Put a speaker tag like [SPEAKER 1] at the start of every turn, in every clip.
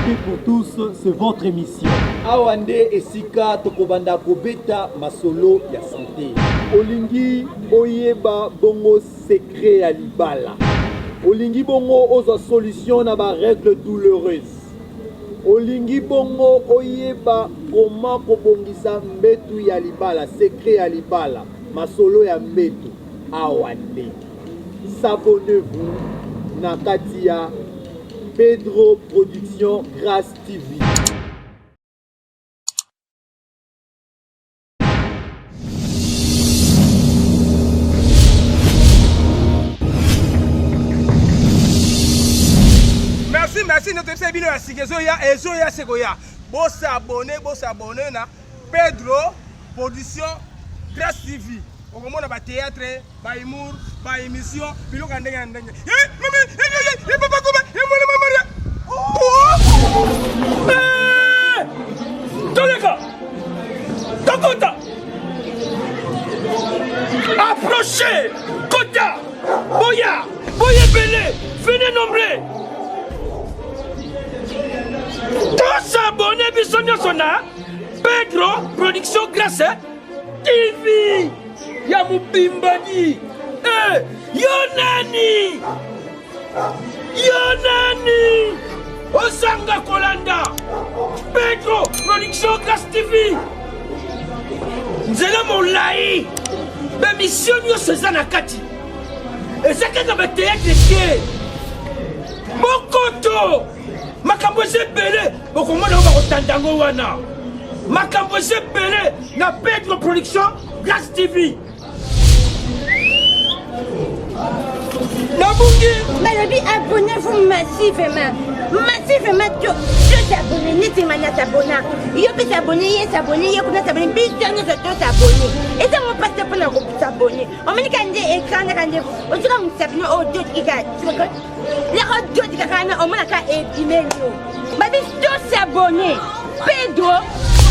[SPEAKER 1] Santé pour tous, c'est votre émission. Awa nde esika tokobanda kobeta masolo ya sante. Olingi oyeba bongo secret ya libala. Olingi bongo ozwa solution na ba règles douloureuses. Olingi bongo oyeba comment kobongisa mbetu ya libala, secret ya libala, masolo ya mbetu. Awa nde. S'abonnez-vous na kati ya Pedro Production Grace TV.
[SPEAKER 2] Merci, merci, nde toyebisa bino ya sika ezoya, ezoya se koya. Bosabone, bosabone na Pedro Production Grace TV. Okomona ba théâtre, ba humour, ba émission, biloko ya ndenge na ndenge. Eh, mama, eh, eh, eh, papa Koba, eh, mwana mama Maria. Oh!
[SPEAKER 3] Eh! Toleka! Tokota! Approchez! Kota! Boya! Boya ebele! Venez nombreux! Tosabone biso nyonso na Pedro Production Grace TV ya mobimbani. Eh, yo nani? Yo nani? Ozanga kolanda Pedro Production Grace TV. Nzela molai, bemisio nyonso eza na kati, eza kaka bateatre te. Bokoto makambo eza ebele, bokomona oyo bakotanda yango wana. Makambo eza ebele na Pedro Production Grace TV. Nabungi.
[SPEAKER 4] Balobi abonnez-vous massivement. Massivement to to s'abonner neti nga na s'abonna. Yo pe s'abonner ye s'abonner ye kuna s'abonner biso nyonso to s'abonner. Eza ngo pasi mpo na ko s'abonner. Omoni ka nde écran na ka nde otika mosapi no oyo doti kaka yaka doti kaka na omona ka ebimeli yo. Babi to s'abonner. Pedro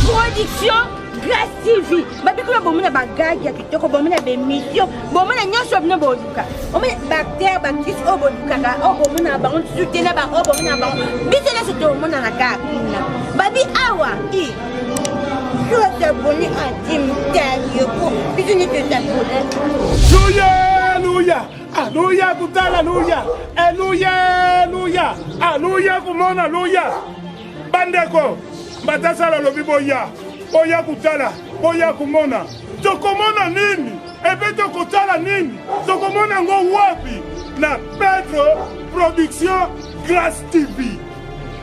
[SPEAKER 4] production Grace TV babi kuna bomona bagage ya kitoko bomona bemission bomona nyonso bino boluka omona baacteur baactrice oyo bolukaka oyo bomonaka bango lisusu te na baoyo bomonaka bango biso nyonso tomonaka kaka kuna babi awa i tosabone antimtalioko biso nyonso tosabone.
[SPEAKER 5] Luya, luya, aluya kutala luya, eluya, luya, aluya kumona luya. Bandeko, Mbatasala alobi boya, boya kotala, boya komona. Tokomona nini? Epe tokotala nini? Tokomona yango wapi? Na Pedro Production Grace TV.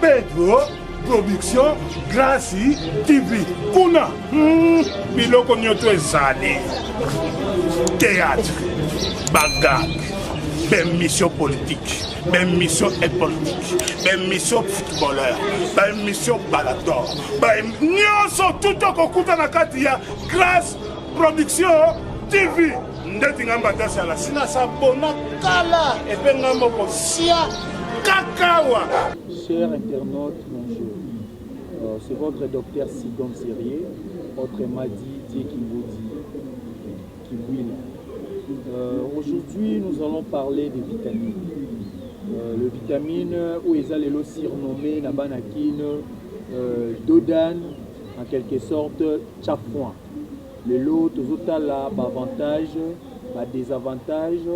[SPEAKER 5] Pedro Production Grace TV. Kuna biloko nyoto ezali. Théâtre, bagag, bemission politique, bemission politique, bemission footballeur, bemission balador, nyonso tout okokuta na kati ya Grace Production TV. Ndeti nga Mbatasi ala sina sabona kala epe nga moko sia kakawa.
[SPEAKER 1] Chers internautes, bonjour. C'est votre docteur Sidon Serrier, autrement dit Dieu Kimbudi Kimbwila. Aujourd'hui, nous allons parler des vitamines. Le vitamine oyo eza lelo surnommé na bana kin Dodan, en quelque sorte Chafouin. Lelo tozotala ba avantages, ba désavantages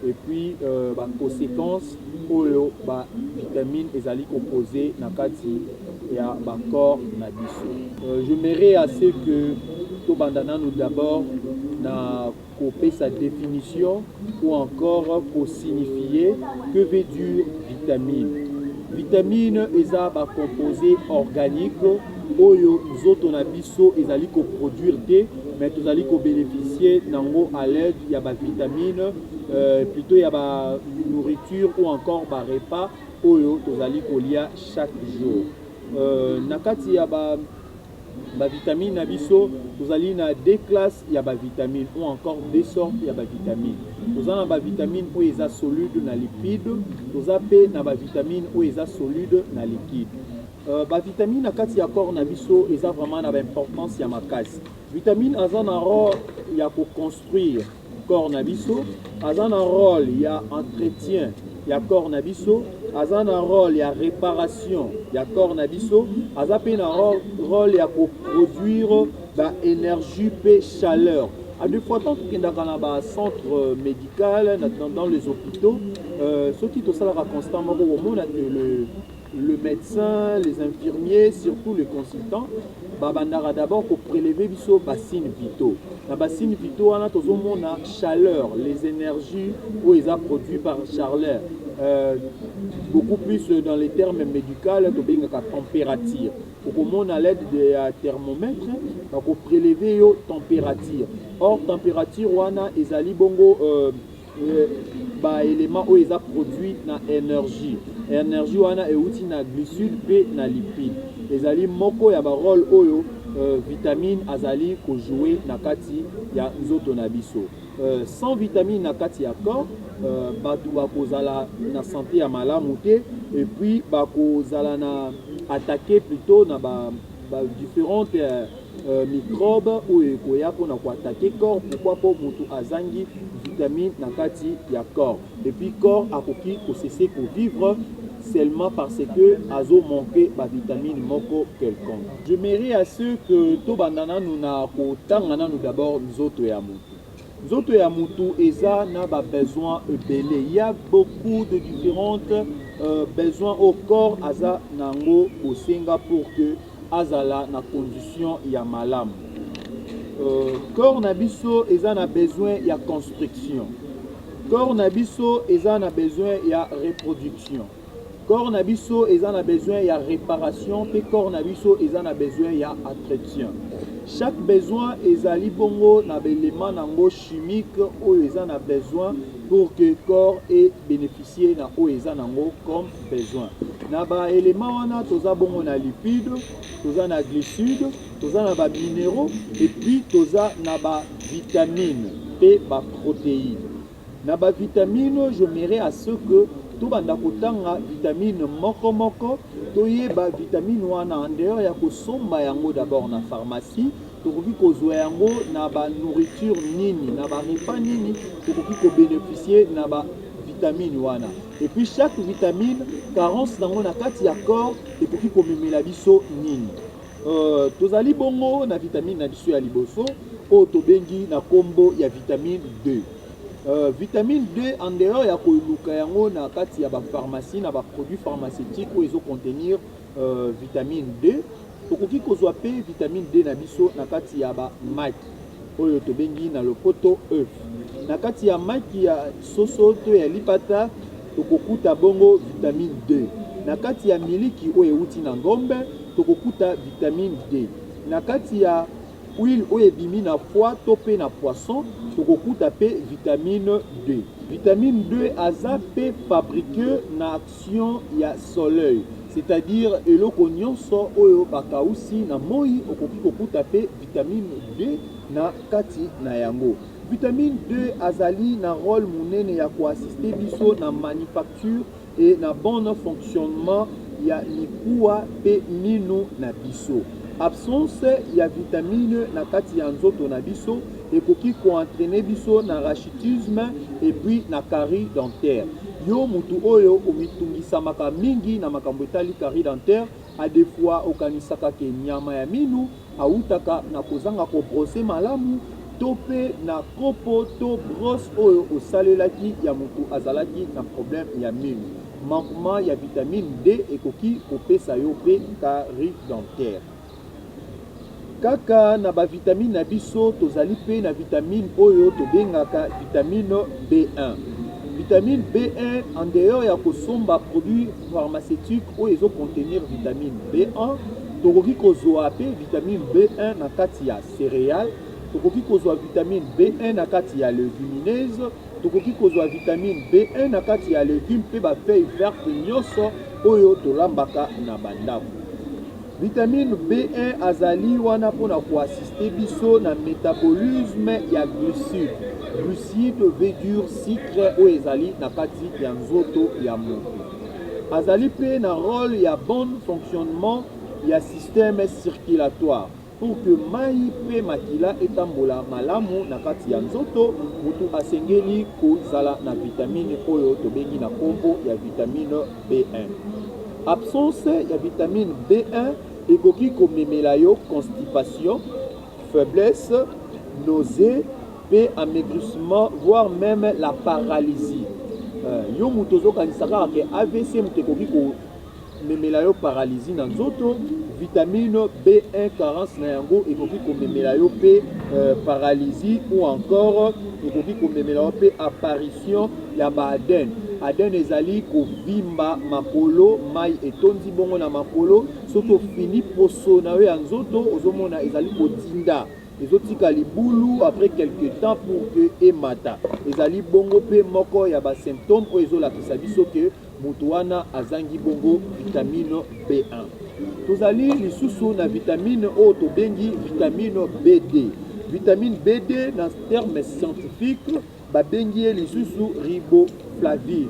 [SPEAKER 1] et puis ba conséquences oyo ba vitamines ezali ko poser na kati ya ba corps na biso. J'aimerais à ce que tobanda nanu d'abord na kopesa définition ou encore ko signifier que veut dire vitamine. Vitamine eza ba composé organique oyo nzoto na biso ezali ko produire te, mais tozali ko bénéficier nango à l'aide ya ba vitamine, plutôt ya ba nourriture ou encore ba repas oyo tozali kolia chaque jour. Na kati ya ba vitamine na biso tozali na deux classes ya ba vitamine ou encore deux sortes ya ba vitamine. Toza na ba vitamine oyo eza soluble na lipide, toza pe na ba vitamine oyo eza soluble na liquide. Ba vitamine na kati ya corps na biso eza vraiment na ba importance ya makasi. Vitamine aza na rôle ya ko construire corps na biso, aza na rôle ya entretien ya corps na biso. Aza na role ya reparation ya corps na biso, aza pe na role ya ko produire ba energie pe chaleur. A des fois tant tokendaka na ba centre medical, dans les hopitaux, soki tosalaka constat moko okomona que le le médecin, les infirmiers, surtout les consultants, babandaka d'abord ko prelever biso ba signes vitaux. Na ba signes vitaux wana tozomona chaleur, les énergies oyo eza produit par chaleur. Beaucoup plus dans les termes médicaux tobengaka température. Okomona l'aide ya thermomètre bako prelever yo température. Or température wana ezali bongo ba éléments oyo eza produit na énergie. Énergie wana euti na glucide pe na lipide. Ezali moko ya ba rôle oyo vitamine azali ko jouer na kati ya nzoto na biso. Sans vitamine na kati ya corps, bato bakozala na santé ya malamu te, et puis bakozala na attaquer plutôt na ba différentes microbes oyo ekoya mpona ko attaquer corps. Pourquoi? Po moto azangi vitamine na kati ya corps, et puis corps akoki ko cesser ko vivre seulement parce que azo manquer ba vitamine moko quelconque. J'aimerais à ce que tobanda nanu na kotanga nanu d'abord nzoto ya motu. Nzoto ya mutu eza na ba besoins ebele. Il y a beaucoup de différentes besoins au corps aza nango bosenga pour que azala na condition ya malamu. Corps na biso eza na besoin ya construction. Corps na biso eza na besoin ya reproduction. Corps na biso eza na besoin ya réparation pe corps na biso eza na besoin ya entretien. Chaque besoin ezali bongo na ba éléments nango chimique oyo eza na besoin pour que corps e bénéficier na oyo eza nango comme besoin. Na ba éléments wana toza bongo na lipide, toza na glucides, toza na ba minéraux et puis toza na ba vitamines pe ba protéines. Na ba vitamines, j'aimerais à ce que tobanda kotanga vitamine moko moko, toyeba vitamine wana en dehors ya kosomba yango d'abord na pharmacie, tokoki kozwa yango na ba nourriture nini, na ba repas nini tokoki ko bénéficier na ba vitamine wana. Et puis chaque vitamine carence nango na kati ya corps ekoki komemela biso nini. Tozali bongo na vitamine na biso ya liboso oyo tobengi na kombo ya vitamine D. Vitamine D, en dehors ya koluka yango na kati ya ba pharmacie na ba produits pharmaceutiques oyo ezo contenir vitamine D, tokoki kozwa pe vitamine D na biso na kati ya ba maki oyo tobengi na lopoto œuf. Na kati ya maki ya soso to ya lipata tokokuta bongo vitamine D. Na kati ya miliki oyo euti na ngombe tokokuta vitamine D. Na kati ya huile oyo ebimi na foie to pe na poisson tokokuta pe vitamine D. Vitamine D aza pe fabrique na action ya soleil, c'est-à-dire eloko nyonso oyo bakausi na moyi okoki kokuta pe vitamine D na kati na yango. Vitamine D azali na role monene ya ko assister biso na manufacture et na bon fonctionnement ya mikuwa pe minu na biso. Absence ya vitamine na kati ya nzoto na biso ekoki ko entrainer biso na rachitisme et puis na carie dentaire. Yo mutu oyo omitungisamaka mingi na makambo etali carie dentaire, a des fois okanisaka ke nyama ya minu awutaka na kozanga ko brosser malamu to pe na kopo to brosse oyo osalelaki ya mutu azalaki na problème ya minu. Manquement ya vitamine D ekoki kopesa yo pe carie dentaire. Kaka na ba vitamine na biso, tozali pe na vitamine oyo tobengaka vitamine B1. Vitamine B1, en dehors ya kosomba produit pharmaceutique oyo ezo contenir vitamine B1, tokoki kozwa pe vitamine B1 na kati ya cereales, tokoki kozwa vitamine B1 na kati ya legumineuses, tokoki kozwa vitamine B1 na kati ya legumes pe ba feuilles vertes nyonso oyo tolambaka na ba ndako. Vitamine B1 azali wana pona ko assister biso na metabolisme ya glucide. Glucide veut dire sucre oyo ezali na kati ya nzoto ya moto. Azali pe na role ya bon fonctionnement ya système circulatoire. Pour que mayi mpe makila etambola malamu na kati ya nzoto, mutu asengeli kozala na vitamine oyo tobengi na kombo ya vitamine B1. Absence ya vitamine B1 ekoki komemela yo constipation, faiblesse, nausee mpe amaigrissement voire meme la paralysie. Yo mutu ozokanisa kaka ke avc mutu ekoki ko memela yo paralysie na nzoto, vitamine B1 carence na yango ekoki komemela yo pe paralysie ou encore ekoki komemela yo pe apparition ya ba adene. Adene ezali kovimba makolo, mayi etondi bongo na makolo, soki ofini poso na yo ya nzoto ozomona ezali kodinda, ezotika libulu après quelque temps pour que emata. Ezali bongo pe moko ya ba symptomes oyo ezolakisa biso que Moto wana azangi bongo vitamine B1. Tozali lisusu na vitamine oyo tobengi vitamine B2. Vitamine B2 na terme scientifique babengi ye lisusu riboflavine.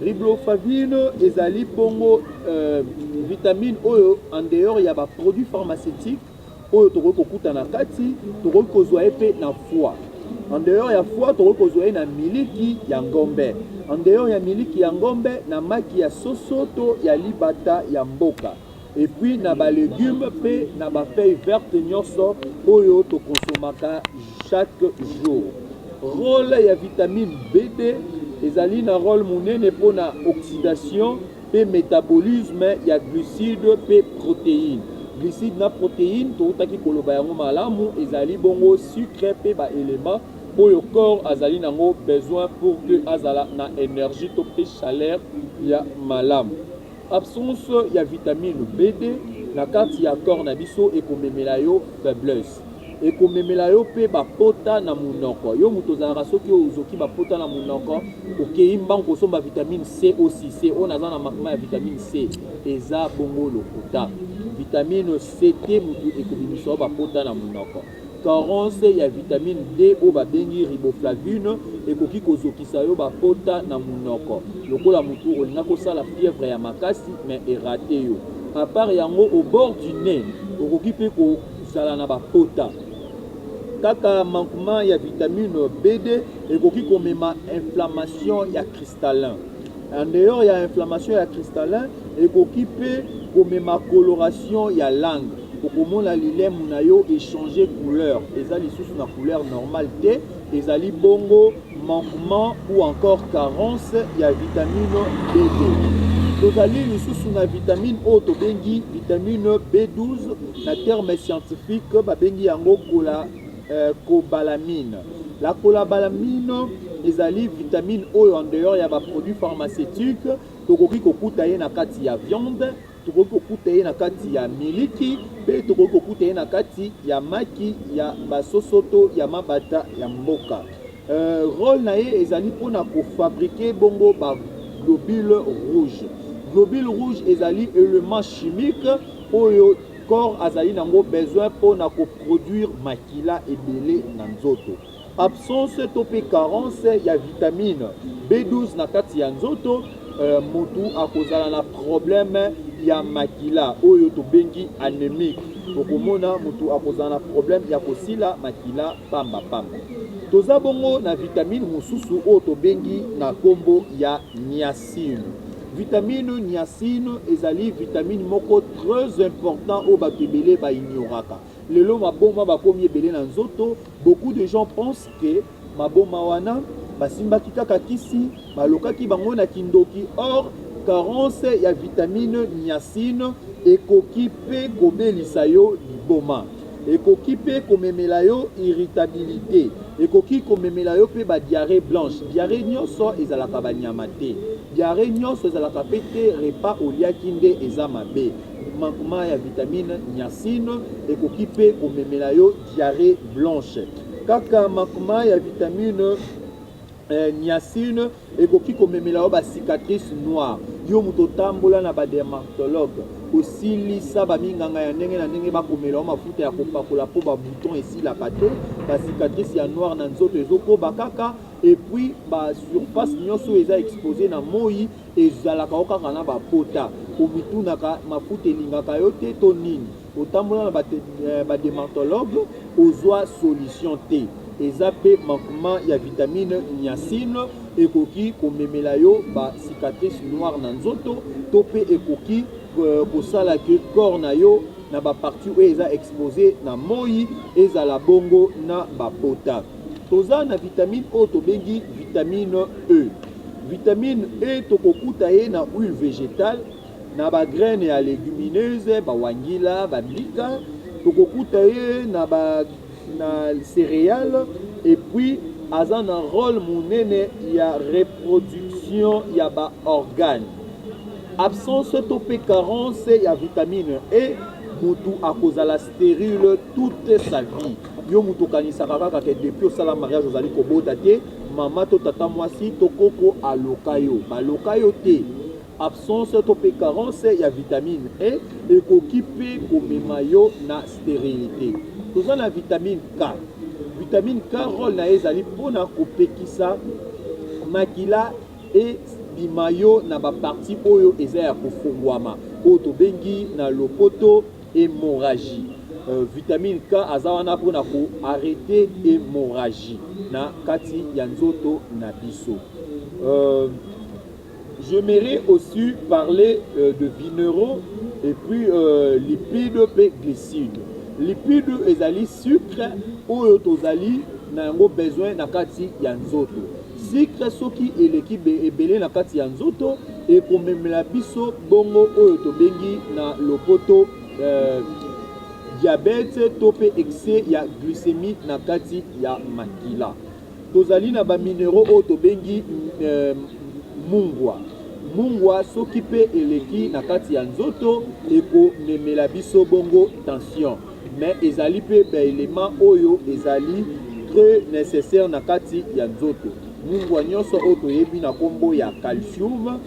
[SPEAKER 1] Riboflavine ezali bongo euh, vitamine oyo en dehors ya ba produits pharmaceutiques oyo tokoki kokuta na kati, tokoki kozwa ye mpe na foie. En dehors ya foie, tokoki kozwa ye na miliki ya ngombe. En dehors ya miliki ya ngombe, na maki ya soso to ya libata ya mboka. Et puis na ba legumes mpe na ba feuilles vertes nyonso oyo tokonsomaka chaque jour. Role ya vitamine B2 ezali na role monene mpo na oxydation mpe metabolisme ya glucide mpe proteine. Glucide na proteine towutaki koloba yango malamu, ezali bongo sucre mpe ba elements oyo corps azali nango besoin pour que azala na energie to mpe chaleur ya malamu. Absence ya vitamine B2 na kati ya corps na biso ekomemela yo faiblesse. Ekomemela yo pe ba pota na munoko. Yo mutu ozalaka soki ozoki ba pota na munoko, okeyi mbangu kosomba vitamine C osi C oyo naza na manquement ya vitamine C. Eza bongo lokuta. Vitamine C te mutu ekobimisa yo ba pota na munoko. Carence ya vitamine D oyo babengi riboflavine ekoki kozokisa yo ba pota na munoko. Lokola mutu olingaki osala fièvre ya makasi mais e rater yo. A part yango au bord du nez okoki pe ko zala na ba pota. Kaka manquement ya vitamine B2 ekoki komema inflammation ya cristallin. En dehors ya inflammation ya cristallin, ekoki pe komema coloration ya langue. Okomona lilemu na yo e changer couleur, eza lisusu na couleur normale te, ezali bongo manquement ou encore carence ya vitamine B2. Tozali lisusu na vitamine oyo tobengi vitamine B12, na terme scientifique babengi yango kola, euh, cobalamine. La colabalamine ezali vitamine oyo en dehors ya ba produits pharmaceutiques tokoki kokuta ye na kati ya viande, tokoki kokuta ye na kati ya miliki mpe tokoki kokuta ye na kati ya maki ya basoso to ya mabata ya mboka. Euh, role na ye ezali mpona kofabrike bongo ba globule rouge. Globule rouge ezali element chimique oyo corps azali nango besoin mpona koproduire makila ebele na nzoto. Absence to mpe carence ya vitamine B12 na kati ya nzoto, euh, mutu akozala na problème ya makila oyo tobengi anemique. Okomona mutu akozala na problème ya kosila makila pamba pamba. Toza bongo na vitamine mosusu oyo tobengi na kombo ya niacine. Vitamine niacine ezali vitamine moko très important oyo bato ebele ba ignoraka. Lelo maboma bakomi ebele na nzoto, beaucoup de gens pensent que maboma wana basimbaki kaka kisi, balokaki bango na kindoki, or carence ya vitamine niacine ekoki pe kobelisa yo liboma. Ekoki pe komemela yo irritabilite. Ekoki komemela yo pe ba diarrhee blanche. Diarrhee nionso ezalaka ba nyama te. Diarrhee nionso ezalaka pe te repas oliaki nde eza mabe. Manquement ya vitamine niacine ekoki pe komemela yo diarrhee blanche. Kaka manquement ya vitamine Niacine ekoki komemela yo ba cicatrices noires. Yo moto otambola na ba dermatologues, osilisa ba minganga ya ndenge na ndenge bakomela yo mafuta ya kopakola mpo ba boutons esilaka te, ba cicatrices ya noir na nzoto ezokoba kaka. Et puis ba surface nyonso oyo eza expose na moyi ezalaka yo kaka na ba pota. Omitunaka mafuta elingaka yo te to nini? Otambola na ba dermatologue ozwa solution te. Eza pe manquement ya vitamine niacine ekoki komemela yo ba cicatrices noires na nzoto to pe ekoki kosala que corps na yo na ba parties oyo eza expose na moyi ezala bongo na ba pota. Toza na vitamine oyo tobengi vitamine E. Vitamine E tokokuta ye na huile vegetale, na ba graines ya legumineuse, ba wangila, ba mbika, tokokuta ye na ba na cereales et puis aza na role munene ya reproduction ya ba organes. Absence to pe carence ya vitamine E, mutu akozala sterile toute sa vie. Yo mutu okanisaka kaka ke depuis osala mariage ozali kobota te, mama to tata mwasi to koko aloka yo. Baloka yo te. Absence to pe carence ya vitamine E ekoki pe komema yo na sterilite. Toza na vitamine K. Vitamine K role na ye ezali pona kopekisa makila ebima yo na ba parties oyo eza ya kofongwama oyo tobengi na lopoto Hemorragie. Vitamine K aza wana pona ko arreter hemorragie na kati ya nzoto na biso. J'aimerais aussi parler de mineraux et puis lipides pe glucides. Lipides ezali sucre oyo tozali na yango besoin na kati ya nzoto. Sucre soki eleki ebele na kati ya nzoto ekomemela biso bongo oyo tobengi na lopoto diabète to pe excès ya glycemie na kati ya makila. Tozali na ba mineraux oyo tobengi mungwa. Mungwa soki pe eleki na kati ya nzoto ekomemela biso bongo tension. Mais ezali pe ba elements oyo ezali très necessaire na kati ya nzoto. Mungwa nionso oyo toyebi na kombo ya calcium,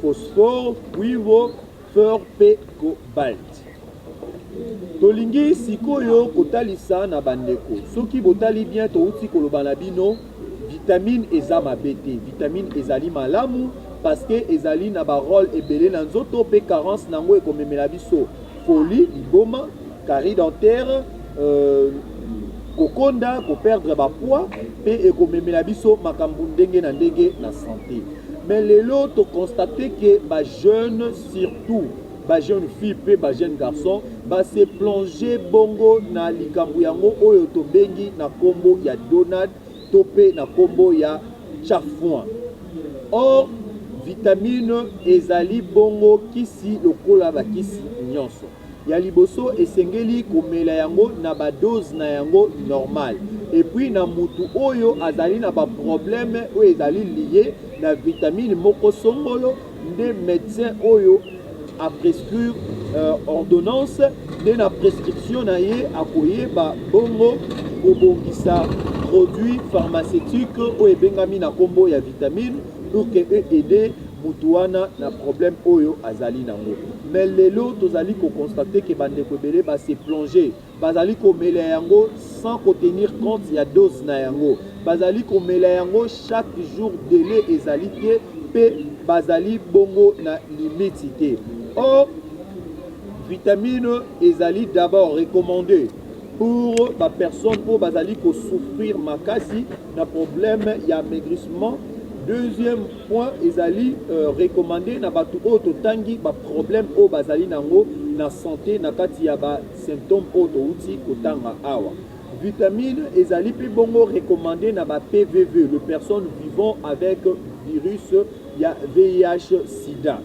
[SPEAKER 1] phosphore, cuivre, fer pe cobalt. Tolingi sikoyo kotalisa na ba ndeko, soki botali bien towuti koloba na bino vitamine eza mabe te, vitamine ezali malamu parce que ezali na ba role ebele na nzoto pe carence na yango ekomemela biso folie, liboma, carie dentaire, kokonda, ko perdre ba poids pe ekomemela biso makambu ndenge na ndenge na sante. Mais lelo to constate que ba jeunes surtout ba jeunes filles pe ba jeunes garçons ba se plonger bongo na likambu yango oyo tobengi na kombo ya Donald to pe na kombo ya Tchafoin. Or vitamine ezali bongo kisi lokola ba kisi nionso. Ya liboso esengeli komela yango na ba dose na yango normal et puis na mutu oyo azali na ba problème oyo ezali lie na vitamine moko songolo nde medecin oyo a prescrire ordonnance nde na prescription na ye akoyeba bongo kobongisa produit pharmaceutique oyo ebengami na kombo ya vitamine pour que e aider mutu wana na problème oyo azali nango. Mais lelo tozali ko constater que bandeko ebele ba se plonger Bazali komela yango sans ko tenir compte ya dose na yango. Bazali komela yango chaque jour delai ezali te pe bazali bongo na limite te. Or vitamine ezali d'abord recommande pour ba personnes oyo bazali ko souffrir makasi na problème ya amaigrissement. Deuxième point ezali recommande na batu oyo totangi ba problème oyo bazali na yango na sante na kati ya ba Symptome oyo towuti kotanga awa. Vitamine ezali pe bongo recommande na ba PVV, le personne vivant avec virus ya VIH sida.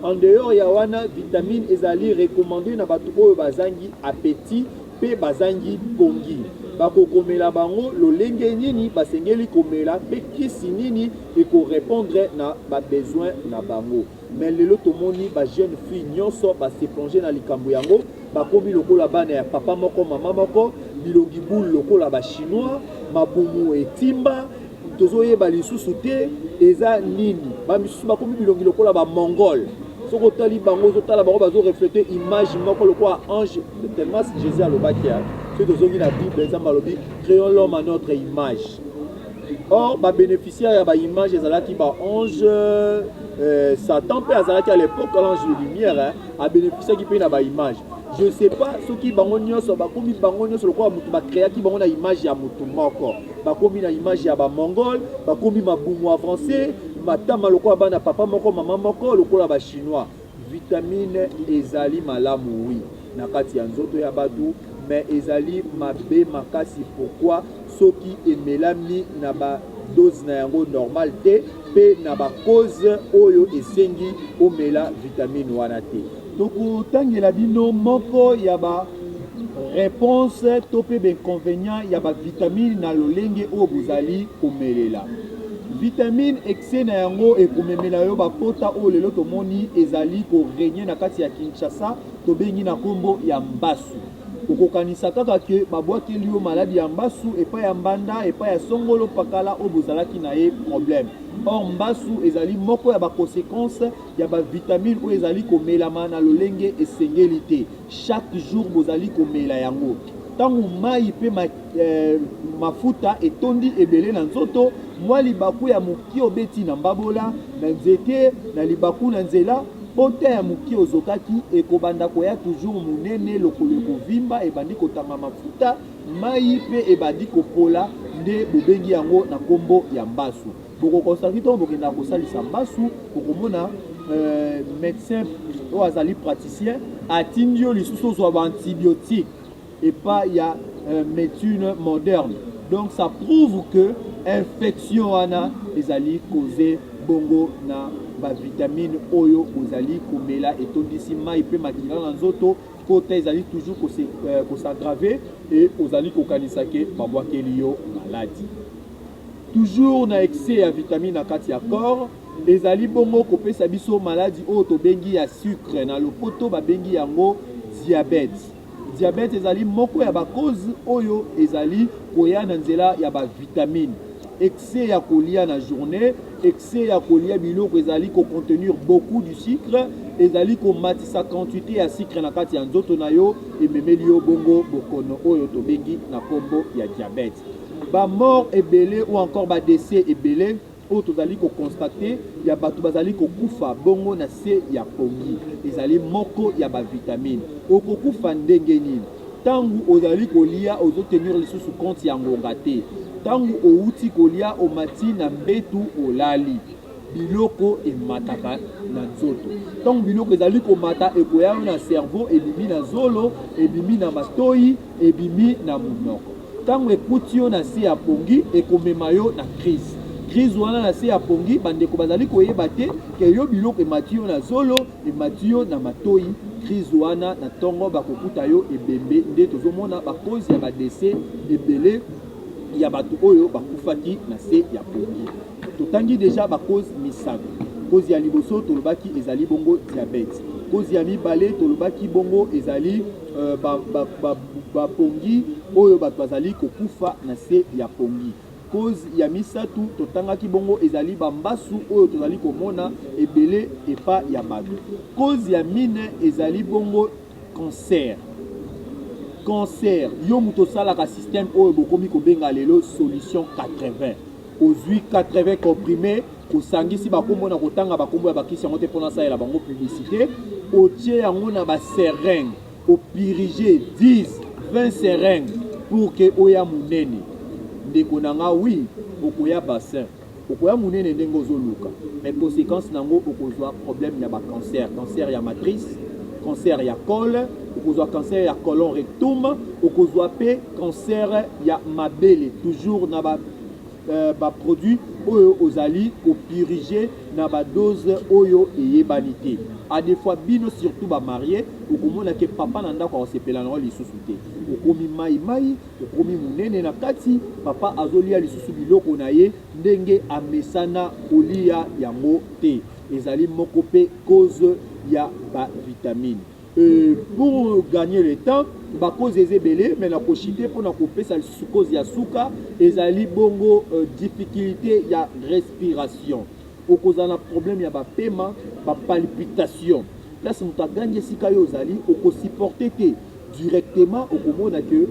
[SPEAKER 1] En dehors ya wana, vitamine ezali recommande na batu oyo bazangi appetit pe bazangi pongi. Bakokomela bango lolenge nini basengeli komela pe kisi nini eko repondre na ba besoins na bango. Mais lelo tomoni ba jeune fille nionso ba se plonger na likambo yango, bakomi lokola bana ya papa moko mama moko, bilongi boule lokola ba chinois, mabumu etimba, tozoyeba lisusu te eza nini. Ba misusu bakomi bilongi lokola ba mongol, soki otali bango ozotala bango bazo refleter image moko lokola ange, tellement Jesus alobaki, soki tozongi na bible Nzambe alobi creons l'homme à notre image. Or ba beneficiaires ya ba images ezalaki ba anges, Satan mpe azalaki à l'époque l'ange de lumière hein, a beneficiaki mpe na ba images. Je sais pas soki bango nyonso bakomi bango nyonso lokola moto ba créaki bango na image ya moto moko, bakomi na image ya ba mongol, bakomi mabumu avancé, matama lokola bana papa moko mama moko lokola ba chinois. Vitamine ezali malamu oui na kati ya nzoto ya batu mais ezali mabe makasi pourquoi soki emelami na ba dose na yango normal te pe na ba cause oyo esengi omela vitamine wana te. Tokotangela bino moko ya ba reponse to pe ba inconvenients ya ba vitamine na lolenge oyo bozali komelela. Vitamine excès na yango ekomemela yo ba pota oyo lelo tomoni ezali ko regner na kati ya Kinshasa tobengi na kombo ya mbasu. Okokanisa kaka que babwakeli yo maladi ya mbasu epai ya mbanda, epai ya songolo pakala oyo bozalaki na ye problème. Or mbasu ezali moko ya ba consequences ya ba vitamines oyo ezali komelama na lolenge esengeli te. Chaque jour bozali komela yango. Tango mayi pe mafuta etondi ebele na nzoto, mwa libaku ya moke obeti na mbabola, na nzete, na libaku na nzela, pota ya moke ozokaki ekobanda koya toujours monene, lokolo ekovimba, ebandi kotanga mafuta, mayi pe ebandi kopola, nde bobengi yango na kombo ya mbasu. Boko constate tango bokendaka kosalisa mbasu, okomona medecin oyo azali praticien atindi yo lisusu ozwa ba antibiotiques epa ya medecine moderne. Donc ça prouve que infection wana ezali cause bongo na ba vitamines oyo bozali komela etondisi mayi pe makila na nzoto, pota ezali toujours ko s'aggraver et ozali kokanisa ke babwakeli yo maladi. Toujours na excès ya vitamine na kati ya corps ezali bongo kopesa biso maladi oyo tobengi ya sucre na lopoto babengi yango diabète. Diabète ezali moko ya ba cause oyo ezali koya na nzela ya ba vitamine. Excès ya kolia na journee, excès ya kolia biloko ezali ko contenir beaucoup du sucre, ezali komatisa quantite ya sucre na kati ya nzoto na yo, ememeli yo bongo bokono oyo tobengi na kombo ya diabète. Ba morts ebele ou encore ba decès ebele oyo tozali ko constater ya batu bazali kokufa bongo na se ya pongi ezali moko ya ba vitamines. Okokufa ndenge nini? Tangu ozali kolia ozo tenir lisusu compte ya ngonga te. Tangu owuti kolia omati na mbetu olali. Biloko emataka na nzoto. Tango biloko ezali komata ekoya yo na cerveau, ebimi na zolo, ebimi na matoyi, ebimi na munoko. Tango ekuti yo na se ya pongi, ekomema yo na crise. Crise wana na se ya pongi, ba ndeko bazali koyeba te que yo biloko emati yo na zolo, emati yo na matoyi. Crise wana na tongo bakokuta yo ebembe. Nde tozomona ba cause ya ba decès ebele ya bato oyo bakufaki na se ya pongi. Totangi dejà ba cause misatu. Cause ya liboso tolobaki ezali bongo diabète. Cause ya mibale tolobaki bongo ezali ba, ba, ba, ba pongi oyo bato bazali kokufa na se ya pongi. Cause ya misatu totangaki bongo ezali ba mbasu oyo tozali komona ebele epa ya bato. Cause ya mine ezali bongo cancer. Cancer, yo moto osalaka système oyo bokomi kobenga lelo solution 80. Ozui 80 comprimes, osangisi ba kombo na kotanga ba kombo ya ba kisi yango te po nasalela bango publicite, otie yango na ba seringues, o puriger 10, 20 seringues pour que oya munene. Ndeko na nga oui, okoya bassin, okoya munene ndenge ozoluka, mais consequence na yango okozua problème ya ba cancer, cancer ya matrice, cancer ya col, okozua cancer ya colon rectum, okozua pe cancer ya mabele, toujours na ba ba produits oyo ozali ko puriger na ba dose oyo eyebani te. A des fois bino surtout ba maries okomona ke papa na ndako akosepela na yo lisusu te. Okomi mayi mayi, okomi munene na kati, papa azolia lisusu biloko na ye ndenge amesana kolia yango te. Ezali moko pe cause ya ba vitamines. Pour gagner le temps, ba causes eza ebele mais nako chiter pona kopesa lisusu cause ya suka ezali bongo difficulte ya respiration. Okozala na problème ya ba pema, ba palpitations. Place moto agangi esika yo ozali oko supporter te. Directement okomona que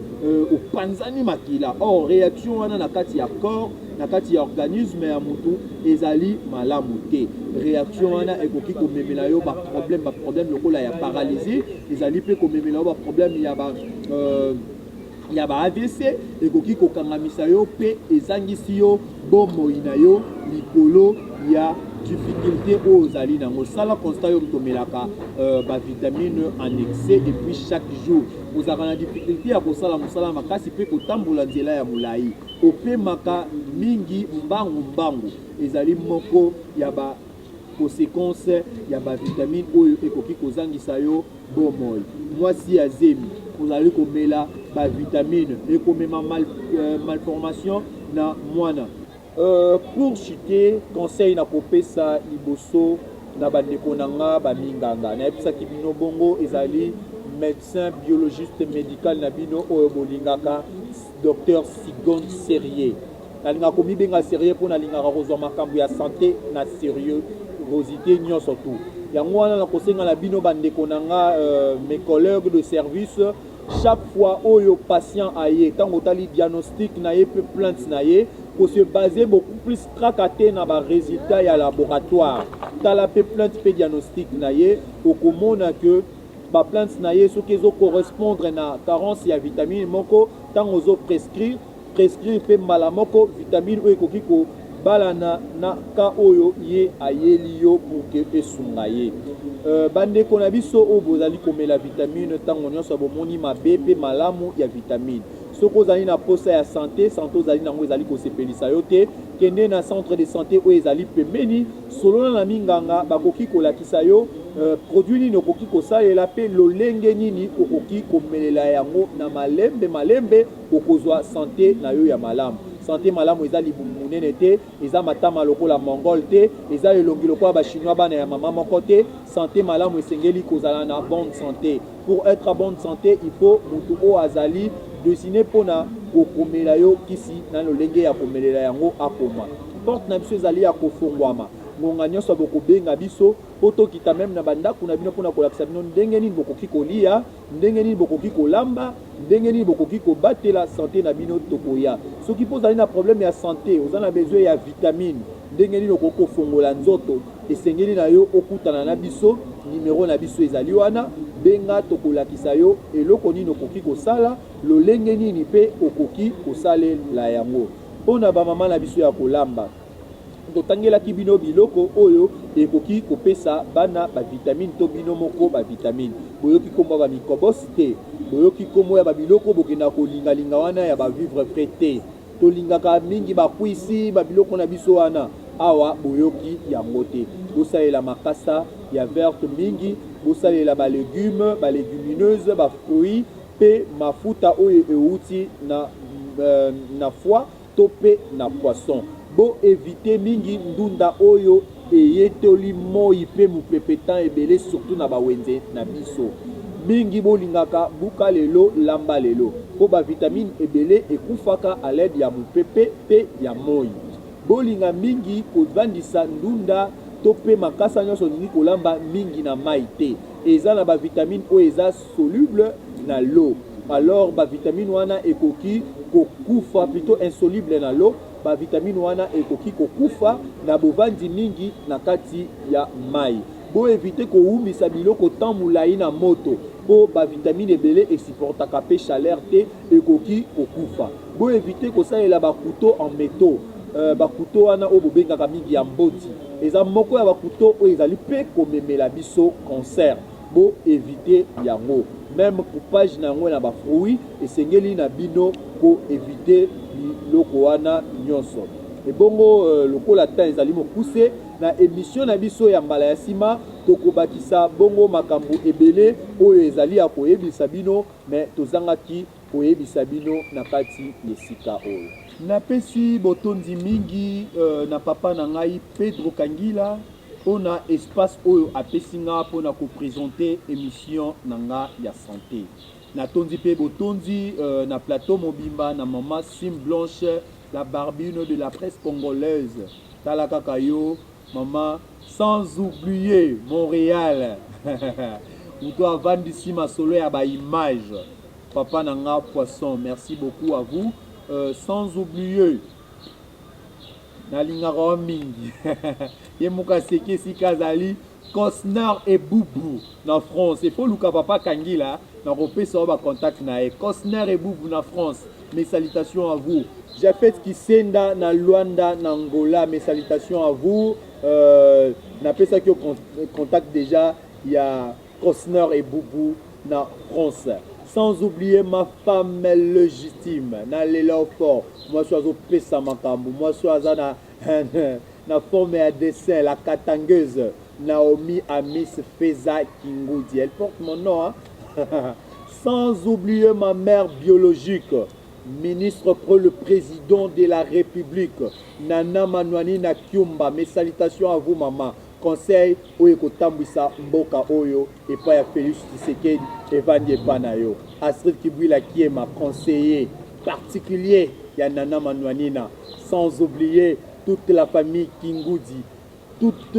[SPEAKER 1] opanzani makila. Or reaction wana na kati ya corps, na kati ya organisme ya mutu ezali malamu te. Reaction wana ekoki komemela yo ba problème, ba problème lokola ya paralysie, ezali pe komemela yo ba problème ya ba ya ba AVC, ekoki kokangamisa yo pe ezangisi yo bomoi na yo likolo ya difficulte oyo ozali na yango. Sala constat yo moto omelaka ba vitamine en excès et puis chaque jour ozalaka na difficulte ya kosala mosala makasi pe kotambola nzela ya molayi, opemaka mingi mbangu mbangu, ezali moko ya ba consequences ya ba vitamine oyo ekoki kozangisa yo bomoi. Mwasi ya zemi ozali komela ba vitamine ekomema mal, malformation na mwana. Pour chuter, conseil na kopesa liboso na ba ndeko na nga ba minganga, nayebisaki bino bongo ezali medecin biologiste medical na bino oyo bolingaka Docteur Sigon Serieux. Nalingaka komibenga serieux mpo nalingaka kozwa makambo ya sante na seriosite nyonso tout. Yango wana nakosenga na bino ba ndeko na nga, mes collegues de service, chaque fois oyo patient aye, tango otali diagnostic na ye mpe plainte na ye, ko se baser beaucoup plus kaka te na ba resultats ya laboratoire. Tala mpe plainte mpe diagnostic na ye, okomona que ba plaintes na ye soki ezo correspondre na carence ya vitamine moko, tango ozo prescrire, prescrire pe mbala moko vitamine oyo ekoki kobalana na cas oyo ye ayeli yo pour que esunga ye. Ba ndeko na biso oyo bozali komela vitamine tango nionso bomoni mabe pe malamu ya vitamine. Soki ozali na posa ya sante, sante ozali na yango ezali kosepelisa yo te, kende na centre de sante oyo ezali pembeni, solola na minganga bakoki kolakisa yo produit nini okoki kosalela pe lolenge nini okoki komelela yango na malembe malembe. Okozwa sante na yo ya malamu. Sante malamu eza libumu munene te, eza matama lokola mongol te, eza elongi lokola ba chinois bana ya mama moko te. Sante malamu esengeli kozala na bonne sante. Pour etre à bonne sante, il faut mutu oyo azali dessine pona kokomela yo kisi na lolenge ya komelela yango akoma. Porte na biso ezali ya kofongwama ngonga nionso bokobenga biso po tokita meme na ba ndaku na bino pona kolakisa bino ndenge nini bokoki koliya. Ndenge nini bokoki kolamba, ndenge nini bokoki kobatela sante na bino tokoya. Soki pe ozali na problème ya sante, oza na besoin ya vitamine, ndenge nini okoki kofongola nzoto, esengeli na yo okutana na biso, numero na biso ezali wana, benga tokolakisa yo eloko nini okoki kosala, lolenge nini pe okoki kosalela yango. Pona ba mama na biso ya kolamba. Totangelaki bino biloko oyo ekoki kopesa bana ba vitamine to bino moko ba vitamine. Boyoki kombo ya ba mikobos te? Boyoki kombo ya ba biloko bokendaka kolingalinga wana ya ba vivre frais te? Tolingaka mingi ba kwisi, ba biloko na biso wana. Awa boyoki yango te. Bosalela makasa ya verte mingi, bosalela ba legumes, ba legumineuses, ba fruits pe mafuta oyo ewuti na na foie. to pe na poisson. Bo eviter mingi ndunda oyo eyetoli moyi pe mupepe temps ebele surtout na ba wenze na biso. Mingi bolingaka buka lelo lamba lelo po ba vitamines ebele ekufaka à l'aide ya mupepe pe ya moyi. Bolinga mingi kovandisa ndunda to pe makasa nionso olingi kolamba mingi na mayi te. Eza na ba vitamines oyo eza soluble na l'eau alors ba vitamines wana ekoki kokufa plutot insoluble na l'eau ba vitamines wana ekoki kokufa na bovandi mingi na kati ya mayi. Bo eviter kowumisa biloko temps mulayi na moto po ba vitamines ebele e supportaka pe chaleur te ekoki kokufa. Bo eviter kosalela ba couteaux en metaux, ba couteaux wana oyo bobengaka mingi ya mboti eza moko ya ba couteaux oyo ezali pe komemela biso cancer. Bo eviter yango. Meme coupage na yango na ba fruits esengeli na bino ko eviter biloko wana nionso. Ebongo lokola temps ezali mokuse, na emission na biso ya mbala ya sima tokobakisa bongo makambo ebele oyo ezali ya koyebisa bino mais tozangaki koyebisa bino na kati y'esika oyo. Napesi botondi mingi na papa na ngai Pedro Kangila pona espace oyo apesi nga pona ko presenter emission na nga ya sante. Natondi pe botondi na plateau mobimba na maman Sim Blanche la barbine de la presse congolaise tala kaka yo maman sans oublier Montreal. Moto avandisi masolo ya ba image. Papa na nga Poisson, merci beaucoup à vous. Euh, sans oublier nalingaka yo mingi ye moko aseki esika azali Cosner et Boubou na France. Il faut luka papa Kangila nakopesa yo ba contact na ye. Cosner et Boubou na France. Mes salutations à vous. Jafet Kisenda na Luanda na Angola. Mes salutations à vous. Euh, napesaki yo contact déjà ya Cosner et Boubou na France. Sans oublier ma femme légitime na lela yo fort. Mwasi oyo azopesa makambo, mwasi oyo aza na na forme ya dessin, la katangeuse Naomi Amis Feza Kingudi. Elle porte mon nom hein. Sans oublier ma mère biologique, ministre pour le président de la République, Nana Manuani Nakiumba. Mes salutations à vous maman. Conseil oyo ekotambwisa mboka oyo epai ya Felix Tshisekedi evandi epai na yo. Astrid Kibwila Kiema, conseiller particulier ya Nana Manuanina. Sans oublier toute la famille Kingudi, toute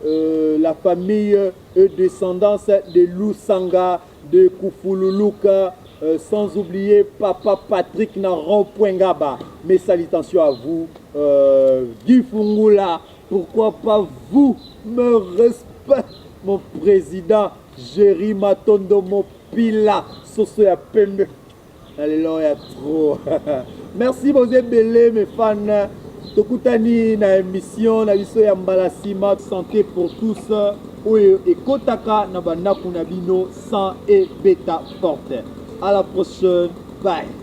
[SPEAKER 1] euh, la famille et descendance de Lusanga, de Kufululuka, euh, sans oublier papa Patrick na rond-point Ngaba. Mes salutations à vous, euh, Guy Fungula, pourquoi pas vous, me respect, mon président Jerry Matondo Mopila, soso ya pembe. Na lelo ya trop. Merci boza ebele mes fans. Tokutani na émission na biso ya mbala sima santé pour tous oyo ekotaka na bandako na bino sans ebeta porte. À la prochaine. Bye.